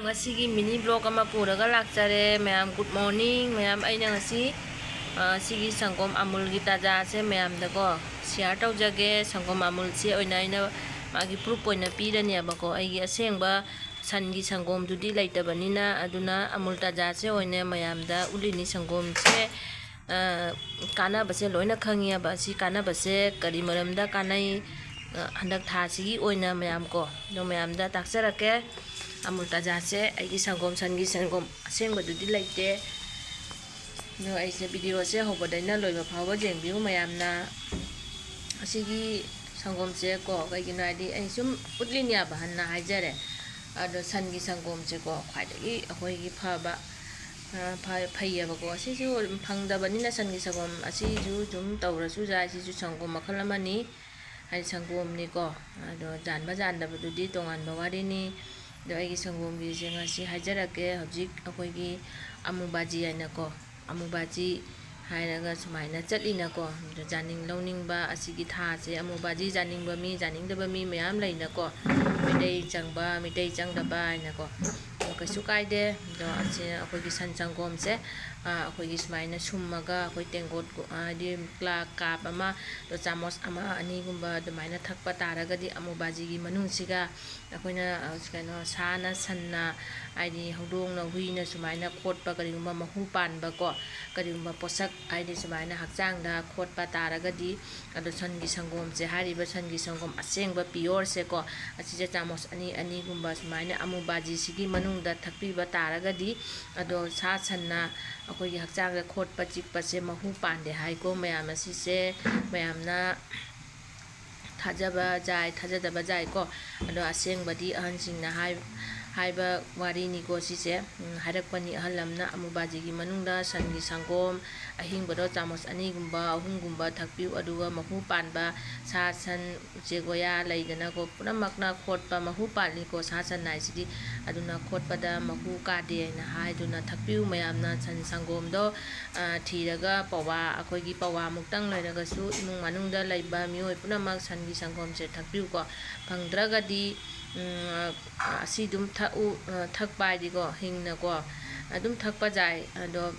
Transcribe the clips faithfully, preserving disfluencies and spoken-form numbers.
ꯉꯁꯤꯒꯤ mini vlog ꯑꯃ ꯄꯨꯔꯒ ꯂꯥꯛꯆꯔꯦ ꯃꯌꯥꯝ꯫ Good morning ꯃꯌꯥꯝ꯫ ꯑꯩꯅ ꯉꯁꯤ, ꯑ, ꯁꯤꯒꯤ ꯁꯪꯒꯣꯝ ꯑꯃꯨꯜꯒꯤ ꯇꯥꯖꯥꯁꯦ ꯃꯌꯥꯝꯗꯀꯣ share ꯇꯧꯖꯒꯦ꯫ ꯁꯪꯒꯣꯝ ꯑꯃꯨꯜꯁꯦ ꯑꯣꯏꯅ ꯑꯩꯅ ꯃꯥꯒꯤ proof ꯑꯣꯏꯅ ꯄꯤꯔꯅꯦꯕꯀꯣ꯫ ꯑꯩꯒꯤ ꯑꯁꯦꯡꯕ ꯁꯟꯒꯤ ꯁꯪꯒꯣꯝꯗꯨꯗꯤ ꯂꯩꯇꯕꯅꯤꯅ, ꯑꯗꯨꯅ ꯑꯃꯨꯜ ꯇꯥꯖꯥꯁꯦ ꯑꯣꯏꯅ ꯃꯌꯥꯝꯗ ꯎꯠꯂꯤꯅꯤ꯫ ꯁꯪꯒꯣꯝꯁꯦ, ꯑ, ꯀꯥꯟꯅꯕꯁꯦ ꯂꯣꯏꯅ ꯈꯪꯉꯦꯕ꯫ ꯑꯁꯤ ꯀꯥꯟꯅꯕꯁꯦ ꯀꯔꯤ ꯃꯔꯝꯗ ꯀꯥꯟꯅꯩ, ꯑ, ꯍꯟꯗꯛ ꯊꯥꯁꯤꯒꯤ ꯑꯣꯏꯅ ꯃꯌꯥꯝ ꯀꯣ, ꯑꯗꯣ ꯃꯌꯥꯝꯗ ꯇꯥꯛꯆꯔꯛꯀꯦ꯫ ꯑꯃꯨꯜ ꯇꯥꯖꯥꯁꯦ ꯑꯩꯒꯤ ꯁꯪꯒꯣꯝ, ꯁꯟꯒꯤ ꯁꯪꯒꯣꯝ ꯑꯁꯦꯡꯕꯗꯨꯗꯤ ꯂꯩꯇꯦ꯫ ꯑꯗꯣ ꯑꯩꯁꯦ videoꯁꯦ ꯍꯧꯕꯗꯩꯅ ꯂꯣꯏꯕ ꯐꯥꯎꯕ ꯌꯦꯡꯕꯤꯌꯨ ꯃꯌꯥꯝꯅ꯫ ꯑꯁꯤꯒꯤ ꯁꯪꯒꯣꯝꯁꯦ ꯀꯣ, ꯀꯩꯒꯤꯅꯣ ꯍꯥꯏꯗꯤ ꯑꯩ ꯁꯨꯝ ꯎꯠꯂꯤꯅꯦꯕ, ꯍꯟꯅ ꯍꯥꯏꯖꯔꯦ꯫ ꯑꯗꯣ ꯁꯟꯒꯤ ꯁꯪꯒꯣꯝꯁꯦꯀꯣ ꯈ꯭ꯋꯥꯏꯗꯒꯤ ꯑꯩꯈꯣꯏꯒꯤ ꯐꯕ, ꯑ, ꯐ-, ꯐꯩꯌꯦꯕꯀꯣ꯫ ꯑꯁꯤꯁꯨ ꯐꯪꯗꯕꯅꯤꯅ ꯁꯟꯒꯤ ꯁꯪꯒꯣꯝ ꯑꯁꯤꯁꯨ ꯑꯗꯨꯝ ꯇꯧꯔꯁꯨ ꯌꯥꯏ꯫ ꯁꯤꯁꯨ ꯁꯪꯒꯣꯝ ꯃꯈꯜ ꯑꯃꯅꯤ, ꯍꯥꯏꯗꯤ ꯁꯪꯒꯣꯝꯅꯤꯀꯣ꯫ ꯑꯗꯣ ꯌꯥꯟꯕ ꯌꯥꯟꯗꯕꯗꯨꯗꯤ ꯇꯣꯉꯥꯟꯕ ꯋꯥꯔꯤꯅꯤ꯫ ꯑꯗꯣ ꯑꯩꯒꯤ ꯁꯪꯒꯣꯝꯒꯤꯁꯦ ꯉꯁꯤ ꯍꯥꯏꯖꯔꯛꯀꯦ꯫ ꯍꯧꯖꯤꯛ ꯑꯩꯈꯣꯏꯒꯤ ꯑꯃꯨꯕꯥꯖꯤ ꯍꯥꯏꯅꯀꯣ, ꯑꯃꯨꯕꯥꯖꯤ ꯍꯥꯏꯔꯒ ꯁꯨꯃꯥꯏꯅ ꯆꯠꯂꯤꯅꯀꯣ꯫ ꯑꯗꯣ ꯌꯥꯅꯤꯡ ꯂꯧꯅꯤꯡꯕ, ꯑꯁꯤꯒꯤ ꯊꯥꯁꯦ ꯑꯃꯨꯕꯥꯖꯤ ꯌꯥꯅꯤꯡꯕ ꯃꯤ, ꯌꯥꯅꯤꯡꯗꯕ ꯃꯤ ꯃꯌꯥꯝ ꯂꯩꯅꯀꯣ, ꯃꯤꯇꯩ ꯆꯪꯕ, ꯃꯤꯇꯩ ꯆꯪꯗꯕ ꯍꯥꯏꯅꯀꯣ꯫ ꯑꯗꯣ ꯀꯩꯁꯨ ꯀꯥꯏꯗꯦ꯫ ꯑꯗꯣ ꯑꯁꯤ ꯑꯩꯈꯣꯏꯒꯤ ꯁꯟ ꯁꯪꯒꯣꯝꯁꯦ, ꯑ, ꯑꯩꯈꯣꯏꯒꯤ ꯁꯨꯃꯥꯏꯅ ꯁꯨꯝꯃꯒ ꯑꯩꯈꯣꯏ ꯇꯦꯡꯀꯣꯠ, ꯍꯥꯏꯗꯤ ꯀ꯭ꯂꯥ-, cup ꯑꯃ, ꯑꯗꯣ ꯆꯥꯃꯁ ꯑꯃ ꯑꯅꯤꯒꯨꯝꯕ ꯑꯗꯨꯃꯥꯏꯅ ꯊꯛꯄ ꯇꯥꯔꯒꯗꯤ ꯑꯃꯨꯕꯥꯖꯤꯒꯤ ꯃꯅꯨꯡꯁꯤꯒ ꯑꯩꯈꯣꯏꯅ, ꯑ, ꯀꯩꯅꯣ, ꯁꯥꯅ ꯁꯟꯅ, ꯍꯥꯏꯗꯤ ꯍꯧꯗꯣꯡꯅ ꯍꯨꯏꯅ ꯁꯨꯃꯥꯏꯅ ꯈꯣꯠꯄ ꯀꯔꯤꯒꯨꯝꯕ ꯃꯍꯨ ꯄꯥꯟꯕꯀꯣ, ꯀꯔꯤꯒꯨꯝꯕ ꯄꯣꯠꯁꯛ ꯍꯥꯏꯗꯤ ꯁꯨꯃꯥꯏꯅ ꯍꯛꯆꯥꯡꯗ ꯈꯣꯠꯄ ꯇꯥꯔꯒꯗꯤ, ꯑꯗꯣ ꯁꯟꯒꯤ ꯁꯪꯒꯣꯝꯁꯦ, ꯍꯥꯏꯔꯤꯕ ꯁꯟꯒꯤ ꯁꯪꯒꯣꯝ ꯑꯁꯦꯡꯕ pureꯁꯦꯀꯣ, ꯑꯁꯤꯁꯦ ꯆꯥꯃꯁ ꯑꯅꯤ ꯑꯅꯤꯒꯨꯝꯕ ꯁꯨꯃꯥꯏꯅ ꯑꯃꯨꯕꯥꯖꯤꯁꯤꯒꯤ ꯃꯅꯨꯡꯗ ꯊꯛꯄꯤꯕ ꯇꯥꯔꯒꯗꯤ, ꯑꯗꯣ ꯁꯥ ꯁꯟꯅ ꯑꯩꯈꯣꯏꯒꯤ ꯍꯛꯆꯥꯡꯗ ꯈꯣꯠꯄ ꯆꯤꯛꯄꯁꯦ ꯃꯍꯨ ꯄꯥꯟꯗꯦ ꯍꯥꯏꯀꯣ ꯃꯌꯥꯝ꯫ ꯑꯁꯤꯁꯦ ꯃꯌꯥꯝꯅ ꯊꯥꯖꯕ ꯌꯥꯏ, ꯊꯥꯖꯗꯕ ꯌꯥꯏꯀꯣ꯫ ꯑꯗꯣ ꯑꯁꯦꯡꯕꯗꯤ ꯑꯍꯟꯁꯤꯡꯅ ꯍꯥꯏ-, ꯍꯥꯏꯕ ꯋꯥꯔꯤꯅꯤꯀꯣ ꯁꯤꯁꯦ꯫ ꯎꯝ, ꯍꯥꯏꯔꯛꯄꯅꯤ ꯑꯍꯜ ꯑꯃꯅ, "ꯑꯃꯨꯕꯥꯖꯤꯒꯤ ꯃꯅꯨꯡꯗ ꯁꯟꯒꯤ ꯁꯪꯒꯣꯝ ꯑꯍꯤꯡꯕꯗꯣ ꯆꯥꯃꯁ ꯑꯅꯤꯒꯨꯝꯕ, ꯑꯍꯨꯝꯒꯨꯝꯕ ꯊꯛꯄꯤꯌꯨ, ꯑꯗꯨꯒ ꯃꯍꯨ ꯄꯥꯟꯕ ꯁꯥ, ꯁꯟ, ꯎꯆꯦꯛ ꯋꯥꯌꯥ ꯂꯩꯗꯅꯀꯣ, ꯄꯨꯝꯅꯃꯛꯅ ꯈꯣꯠꯄ ꯃꯍꯨ ꯄꯥꯜꯂꯤꯀꯣ ꯁꯥ ꯁꯟ ꯍꯥꯏꯁꯤꯗꯤ꯫ ꯑꯗꯨꯅ ꯈꯣꯠꯄꯗ ꯃꯍꯨ ꯀꯥꯗꯦ" ꯍꯥꯏꯅ ꯍꯥꯏꯗꯨꯅ ꯊꯛꯄꯤꯌꯨ ꯃꯌꯥꯝꯅ꯫ ꯁꯟ ꯁꯪꯒꯣꯝꯗꯣ, ꯑ, ꯊꯤꯔꯒ ꯄꯋꯥ, ꯑꯩꯈꯣꯏꯒꯤ ꯄꯋꯥꯃꯨꯛꯇꯪ ꯂꯩꯔꯒꯁꯨ ꯏꯃꯨꯡ ꯃꯅꯨꯡꯗ ꯂꯩꯕ ꯃꯤꯑꯣꯏ ꯄꯨꯝꯅꯃꯛ ꯁꯟꯒꯤ ꯁꯪꯒꯣꯝꯁꯦ ꯊꯛꯄꯤꯌꯨꯀꯣ꯫ ꯐꯪꯗ꯭ꯔꯒꯗꯤ ꯎꯝ, ꯑꯁꯤ ꯑꯗꯨꯝ ꯊꯛꯎ, ꯊꯛꯄ ꯍꯥꯏꯗꯤꯀꯣ, ꯍꯤꯡꯅꯀꯣ ꯑꯗꯨꯝ ꯊꯛꯄ ꯌꯥꯏ꯫ ꯑꯗꯣ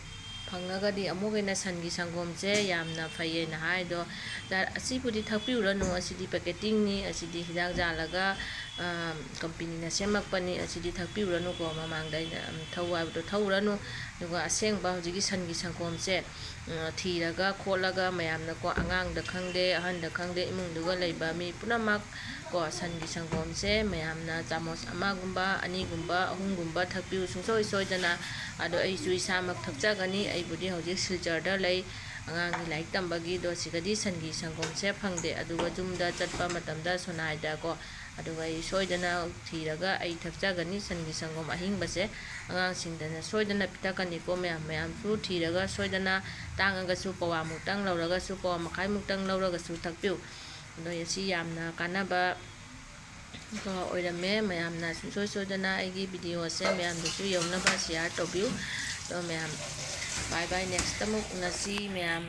ꯐꯪꯉꯒꯗꯤ ꯑꯃꯨꯛ ꯍꯦꯟꯅ ꯁꯟꯒꯤ ꯁꯪꯒꯣꯝꯁꯦ ꯌꯥꯝꯅ ꯐꯩꯌꯦꯅ ꯍꯥꯏ꯫ ꯑꯗꯣ ꯖꯥ-, ꯑꯁꯤꯕꯨꯗꯤ ꯊꯛꯄꯤꯔꯨꯔꯅꯨ, ꯑꯁꯤꯗꯤ packagingꯅꯤ, ꯑꯁꯤꯗꯤ ꯍꯤꯗꯥꯛ ꯌꯥꯜꯂꯒ, ꯑ, companyꯅ ꯁꯦꯝꯃꯛꯄꯅꯤ, ꯑꯁꯤꯗꯤ ꯊꯛꯄꯤꯔꯨꯔꯅꯨꯀꯣ꯫ ꯃꯃꯥꯡꯗ ꯑꯩꯅ, ꯎꯝ, ꯊꯛꯎ ꯍꯥꯏꯕꯗꯣ ꯊꯛꯎꯔꯅꯨ꯫ ꯑꯗꯨꯒ ꯑꯁꯦꯡꯕ ꯍꯧꯖꯤꯛꯀꯤ ꯁꯟꯒꯤ ꯁꯪꯒꯣꯝꯁꯦ, ꯎꯝ, ꯊꯤꯔꯒ ꯈꯣꯠꯂꯒ ꯃꯌꯥꯝꯅꯀꯣ, ꯑꯉꯥꯡꯗ ꯈꯪꯗꯦ, ꯑꯍꯟꯗ ꯈꯪꯗꯦ, ꯏꯃꯨꯡꯗꯨꯒ ꯂꯩꯕ ꯃꯤ ꯄꯨꯝꯅꯃꯛ ꯀꯣ, ꯁꯟꯒꯤ ꯁꯪꯒꯣꯝꯁꯦ ꯃꯌꯥꯝꯅ ꯆꯥꯃꯁ ꯑꯃꯒꯨꯝꯕ, ꯑꯅꯤꯒꯨꯝꯕ, ꯑꯍꯨꯝꯒꯨꯝꯕ ꯊꯛꯄꯤꯌꯨ ꯁꯨꯡꯁꯣꯏ ꯁꯣꯏꯗꯅ꯫ ꯑꯗꯣ ꯑꯩꯁꯨ ꯏꯁꯥꯃꯛ ꯊꯛꯆꯒꯅꯤ꯫ ꯑꯩꯕꯨꯗꯤ ꯍꯧꯖꯤꯛ ꯁꯤꯜꯆꯔꯗ ꯂꯩ, ꯑꯉꯥꯡꯒꯤ ꯂꯥꯏꯔꯤꯛ ꯇꯝꯕꯒꯤ꯫ ꯑꯗꯣ ꯁꯤꯗꯗꯤ ꯁꯟꯒꯤ ꯁꯪꯒꯣꯝꯁꯦ ꯐꯪꯗꯦ꯫ ꯑꯗꯨꯒ ꯌꯨꯝꯗ ꯆꯠꯄ ꯃꯇꯝꯗ ꯁꯣꯅꯥꯏꯗꯀꯣ, ꯑꯗꯨꯒ ꯑꯩ ꯁꯣꯏꯗꯅ ꯊꯤꯔꯒ ꯑꯩ ꯊꯛꯆꯒꯅꯤ ꯁꯟꯒꯤ ꯁꯪꯒꯣꯝ ꯑꯍꯤꯡꯕꯁꯦ꯫ ꯑꯉꯥꯡꯁꯤꯡꯗꯅ ꯁꯣꯏꯗꯅ ꯄꯤꯊꯛꯀꯅꯤꯀꯣ ꯃꯌꯥꯝ꯫ ꯃꯌꯥꯝꯁꯨ ꯊꯤꯔꯒ ꯁꯣꯏꯗꯅ, ꯇꯥꯡꯉꯒꯁꯨ ꯄꯋꯥꯃꯨꯛꯇꯪ ꯂꯧꯔꯒꯁꯨ, ꯄꯋꯥ ꯃꯈꯥꯏꯃꯨꯛꯇꯪ ꯂꯧꯔꯒꯁꯨ ꯊꯛꯄꯤꯌꯨ꯫ ꯑꯗꯣ ꯁꯤ ꯌꯥꯝꯅ ꯀꯥꯟꯅꯕ ꯀꯣ ꯑꯣꯏꯔꯝꯃꯦ꯫ ꯃꯌꯥꯝꯅ ꯁꯨꯡꯁꯣꯏ ꯁꯣꯏꯗꯅ ꯑꯩꯒꯤ videoꯁꯦ ꯃꯌꯥꯝꯗꯁꯨ ꯌꯧꯅꯕ share ꯇꯧꯕꯤꯌꯨ꯫ ꯑꯗꯣ ꯃꯌꯥꯝ, bye bye, next ꯑꯃꯨꯛ ꯎꯅꯁꯤ ꯃꯌꯥꯝ꯫